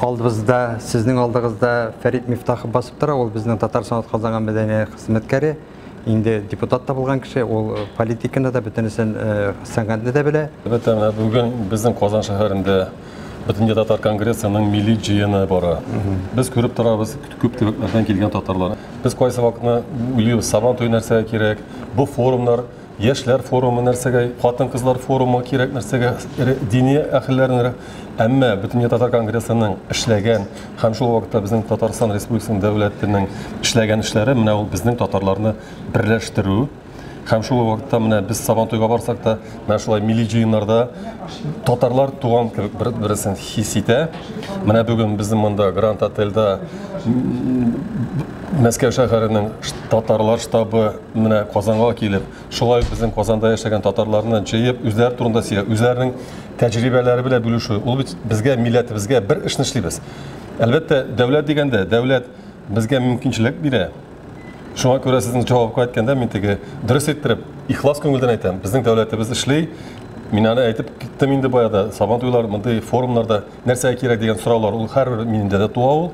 Алдыбызда, сезнең алдыгызда Фәрит Мифтахов басып тора. Ул безнең Татарстан атказанган мәдәният хезмәткәре. Инде депутат та булган кеше, ул политиканы да, бөтенесен сәнгатьне дә белә. Әлбәттә, менә бүген безнең Казан шәһәрендә Бөтендөнья татар конгрессының милли җыены бара. Без күреп торабыз, күп төбәкләрдән килгән татарлар. Без кайсы вакытны уйлыйбыз, Сабан туе нәрсәгә кирәк, бу форумнар, яшьләр форумы нәрсәгә, хатын-кызлар форумы кирәк нәрсәгә, дини әһелләрнең. Әмма Бөтендөнья татар конгрессының эшләгән һәм шул вакытта безнең Татарстан Республикасының дәүләтенең эшләгән эшләре менә ул безнең татарларны берләштерү. Һәм шул вакытта менә без Сабантуйга барсак та, менә шулай милли җыеннарда татарлар туган кебек бер-берсен хис итә. Менә бүген безнең монда Гранд Отельдә Мәскәү шәһәренең татарлар штабы менә Казанга килеп, шулай ук безнең Казанда яшәгән татарларны җыеп, үзләре турында сөйләп, үзләренең тәҗрибәләре белән бүлешү. Ул бит безгә, милләтебезгә бер эшне эшлибез. Әлбәттә, дәүләт дигәндә, дәүләт безгә мөмкинчелек бирә. Шуңа күрә сезнең җавапка әйткәндә мин теге дөрес иттереп, ихлас күңелдән әйтәм. Безнең дәүләтебез эшли. Мин аны әйтеп киттем инде бая да. Сабан туйлар, мондый форумнарда нәрсәгә кирәк дигән сораулар ул һәрбер миндә дә туа ул.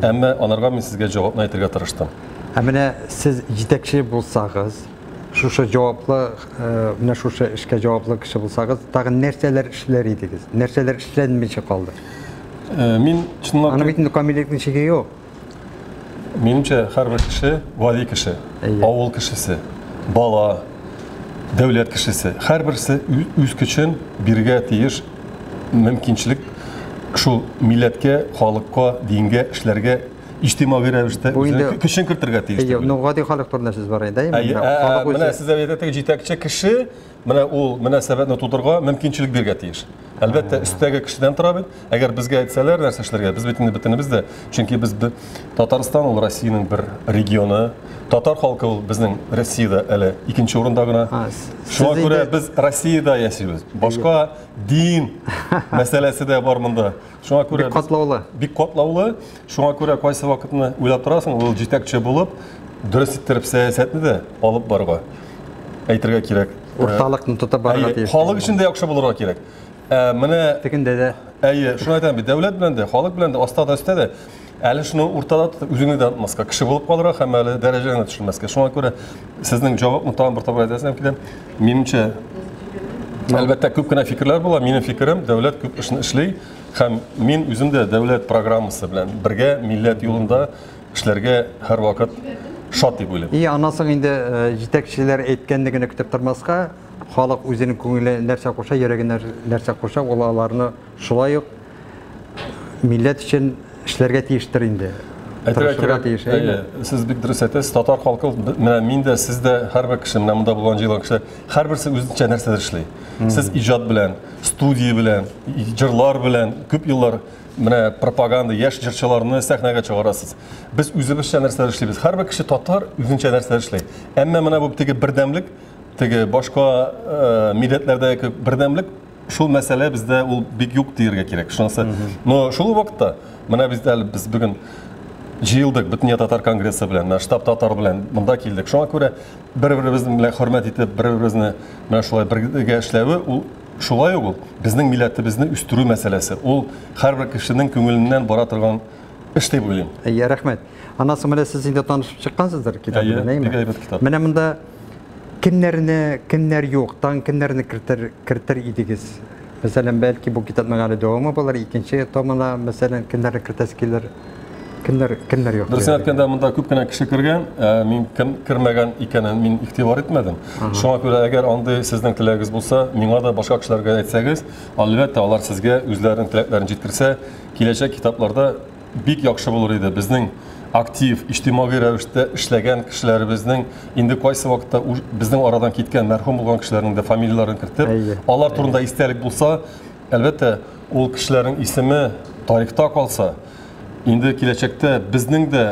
Әмма анарга мин сезгә җавапны әйтергә тырыштым. Ә менә сез җитәкче булсагыз, шушы җаваплы, менә шушы эшкә җаваплы кеше булсагыз, тагын нәрсәләр эшләр идегез? Нәрсәләр эшләнмичә калды? Мин чынлап Аны бит инде камиллекнең чиге юк. Минемчә, һәрбер кеше гади кеше, авыл кешесе, бала, дәүләт кешесе. Һәрберсе үз көчен бирергә тиеш мөмкинчелек шул милләткә, халыкка, дингә эшләргә иҗтимагый рәвештә үзенең көчен кертергә тиеш. Әйе, ну гади халык турында сүз бара инде, әйе. Менә сез әйтәсез, җитәкче кеше менә ул мөнәсәбәтне тудырырга мөмкинчелек бирергә тиеш. Әлбәттә, өстәге кешедән тора бит. Әгәр безгә әйтсәләр, нәрсә эшләргә, без бит инде бөтенебез дә, чөнки без Татарстан ул Россиянең бер регионы. Татар халкы ул безнең Россиядә әле икенче урында гына. Шуңа күрә без Россиядә яшибез. Башка дин мәсьәләсе дә бар монда. Шуңа күрә бик катлаулы. Бик катлаулы. Шуңа күрә кайсы вакытны уйлап торасың, ул җитәкче булып, дөрес иттереп сәясәтне дә алып барырга әйтергә кирәк. Урталыкны тотып барырга тиеш. Халык өчен дә яхшы булырга кирәк. Ә, менә тегендә дә. Әйе, шуны әйтәм бит, дәүләт белән дә, халык белән дә, аста да, өстә дә. Әле шуны уртада тотып, үзеңне дә онытмаска, кеше булып калырга һәм әле дәрәҗәңне төшермәскә. Шуңа күрә сезнең җавапны тагын бер тапкыр әйтәсем килә. Минемчә, әлбәттә, күп кенә фикерләр була. Минем фикерем, дәүләт күп эшне эшли һәм мин үзем дә дәүләт программасы белән бергә милләт юлында эшләргә һәрвакыт шат дип уйлыйм. И аннан соң инде җитәкчеләр әйткәнне генә көтеп тормаска, халык үзенең күңеле нәрсә куша, йөрәге нәрсә куша, ул аларны шулай ук милләт өчен эшләргә тиештер инде. Әйтергә кирәк, тиеш, әйе, сез бик дөрес әйтәсез, татар халкы, менә мин дә, сез дә, һәрбер кеше, менә монда булган җыелган кешеләр, һәрберсе үзенчә нәрсәдер эшли. Сез иҗат белән, студия белән, җырлар белән күп еллар менә пропаганда, яшь җырчыларны сәхнәгә чыгарасыз. Без үзебезчә нәрсәләр эшлибез. Һәрбер кеше татар үзенчә нәрсәләр эшли. Әмма менә бу теге бердәмлек, теге башка э, милләтләрдәге бердәмлек шул мәсьәлә бездә ул бик юк дияргә кирәк. Шунысы. Но шул ук вакытта менә без әле без бүген җыелдык Бөтендөнья татар конгрессы белән, менә штаб татар белән монда килдек. Шуңа күрә бер-беребезне белән хөрмәт итеп, бер-беребезне менә шулай бергә эшләве ул Шулай ук ул безнең милләтебезне үстерү мәсьәләсе. Ул һәрбер кешенең күңеленнән бара торган эш дип уйлыйм. Әйе, рәхмәт. Аннан соң менә сез инде танышып чыккансыздыр китап белән, әйеме? Бик әйбәт китап. Менә монда кемнәрне, кемнәр юк, тагын кемнәрне кертер, кертер идегез? Мәсәлән, бәлки бу китапның әле дәвамы булыр, икенче томына, мәсәлән, кемнәрне кертәсе килер? Кемнәр, кемнәр юк? Дөресен әйткәндә, монда күп кенә кеше кергән, ә мин кем кермәгән икәнен мин игътибар итмәдем. Шуңа күрә, әгәр андый сезнең теләгегез булса, миңа да башка кешеләргә әйтсәгез, әлбәттә, алар сезгә үзләренең теләкләрен җиткерсә, киләчәк китапларда бик яхшы булыр иде. Безнең актив, иҗтимагый рәвештә эшләгән кешеләребезнең инде кайсы вакытта безнең арадан киткән, мәрхүм булган кешеләрнең дә фамилияләрен кертеп, алар турында истәлек булса, әлбәттә, ул кешеләрнең исеме тарихта калса, Инде киләчәктә безнең дә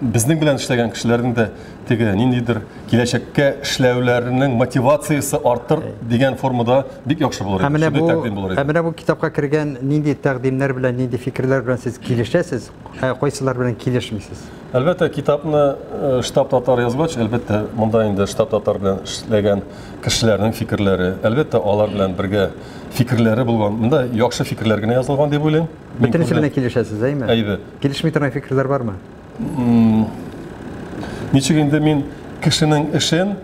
безнең белән эшләгән кешеләрнең дә теге ниндидер киләчәккә эшләүләренең мотивациясе артыр дигән формада бик яхшы булыр иде. Шундый тәкъдим булыр иде. Ә менә бу китапка кергән нинди тәкъдимнәр белән, нинди фикерләр белән сез килешәсез, ә кайсылар белән килешмисез? Әлбәттә, китапны э, штаб татар язгач, әлбәттә, монда инде штаб татар белән эшләгән кешеләрнең фикерләре, әлбәттә, алар белән бергә фикерләре булган. Монда яхшы фикерләр генә язылган дип уйлыйм. Бөтенесе белән килешәсез, әйме? Әйе. Килешми торган фикерләр бармы? Ничек инде мин кешенең эшен,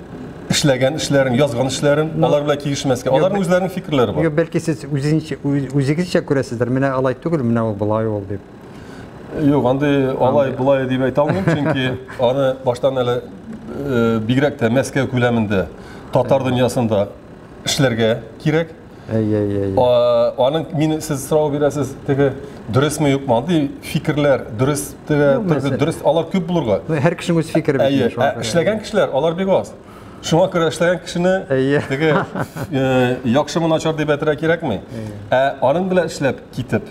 эшләгән эшләрен, язган эшләрен, алар белән килешмәскә? Аларның үзләренең фикерләре бар. Юк, бәлки сез үзенчә, үзегезчә күрәсездер, менә алай түгел, менә ул болай ул дип. Юк, андый алай болай дип әйтә алмыйм, чөнки аны баштан әле э, бигрәк тә Мәскәү күләмендә, татар дөньясында эшләргә кирәк. Әй, әй, әй. Аның мин сез сорау бирәсез, теге дөресме юкмы? Андый фикерләр дөрес, теге дөрес, алар күп булырга. Һәр кешенең үз фикере бит. Әйе, ә эшләгән кешеләр алар бик аз. Шуңа күрә эшләгән кешене теге э, яхшымы начар дип әйтергә кирәкми. Ә аның белән эшләп китеп,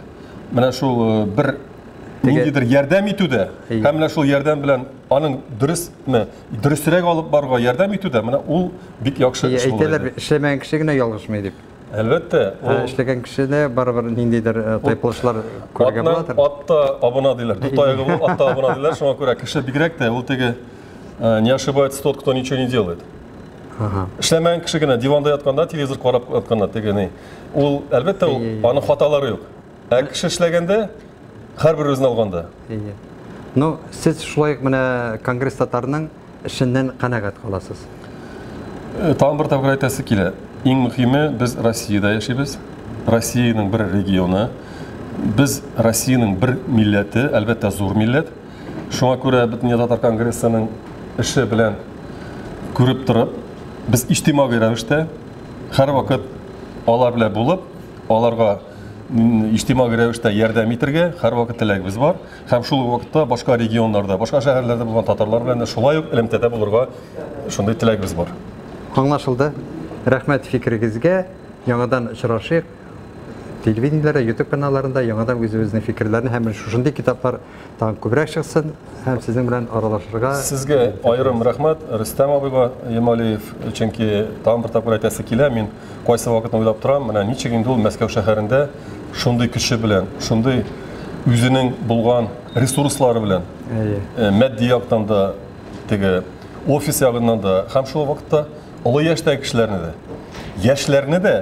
менә шул э, бер ниндидер ярдәм итүдә һәм менә шул ярдәм белән аның дөресме, дөресрәк алып баруга ярдәм итүдә, менә ул бик яхшы эш булыр. Әйтәләр, эшләмәгән кеше генә ялгышмый дип. Әлбәттә, ул эшләгән кешене барыбер ниндидер э, тайпылышлар күрергә буладыр. Атта абына диләр. Дүрт аягы булып атта абына диләр. Шуңа күрә кеше бигрәк тә ул теге э, не ошибается тот, кто ничего не делает. Ага. Эшләмәгән кеше генә диванда ятканда, телевизор карап ятканда теге ни. Ул әлбәттә ул аның хаталары юк. Ә кеше эшләгәндә һәрбер үзен алганда. Әйе. Ну, сез шулай ук менә Конгресс татарның эшеннән канәгать каласыз. Э, тагын бер тапкыр әйтәсе килә. Иң мөһиме, без Россиядә яшибез. Россиянең бер регионы. Без Россиянең бер милләте, әлбәттә, зур милләт. Шуңа күрә Бөтендөнья татар конгрессының эше белән күреп торып, без иҗтимагый рәвештә һәрвакыт алар белән булып, аларга иҗтимагый рәвештә ярдәм итергә һәрвакыт теләгебез бар. Һәм шул ук вакытта башка регионнарда, башка шәһәрләрдә булган татарлар белән дә шулай ук элемтәдә булырга шундый теләгебез бар. Аңлашылды. Рәхмәт фикерегезгә. Яңадан очрашыйк. Телевидениеләрдә, YouTube каналларында яңадан үзебезнең фикерләрне һәм шушындый китаплар тагын күбрәк чыксын һәм сезнең белән аралашырга. Сезгә аерым рәхмәт, Рөстәм абыйга Ямалиев, чөнки тагын бер тапкыр әйтәсе килә, мин кайсы вакытны уйлап торам, менә ничек инде ул Мәскәү шәһәрендә шундый көче белән, шундый үзенең булган ресурслары белән, э, матди яктан да, теге офис ягыннан да, һәм шул вакытта олы яшьтәге кешеләрне дә, яшьләрне дә,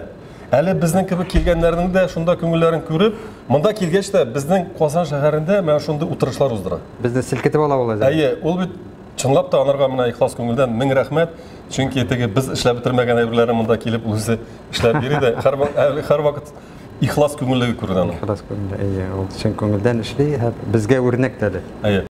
әле безнең кебек килгәннәрнең дә шунда күңелләрен күреп, монда килгәч тә безнең Казан шәһәрендә менә шундый утырышлар уздыра. Безне селкетеп ала ул әзер. Әйе, ул бит чынлап та анарга менә ихлас күңелдән мең рәхмәт. Чөнки теге без эшләп бетермәгән әйберләрне монда килеп үзе эшләп йөри дә, һәрвакыт ихлас күңеллеге күренә аның. Ихлас күңелле, әйе, ул чын күңелдән эшли һәм безгә үрнәк тә әле. Әйе.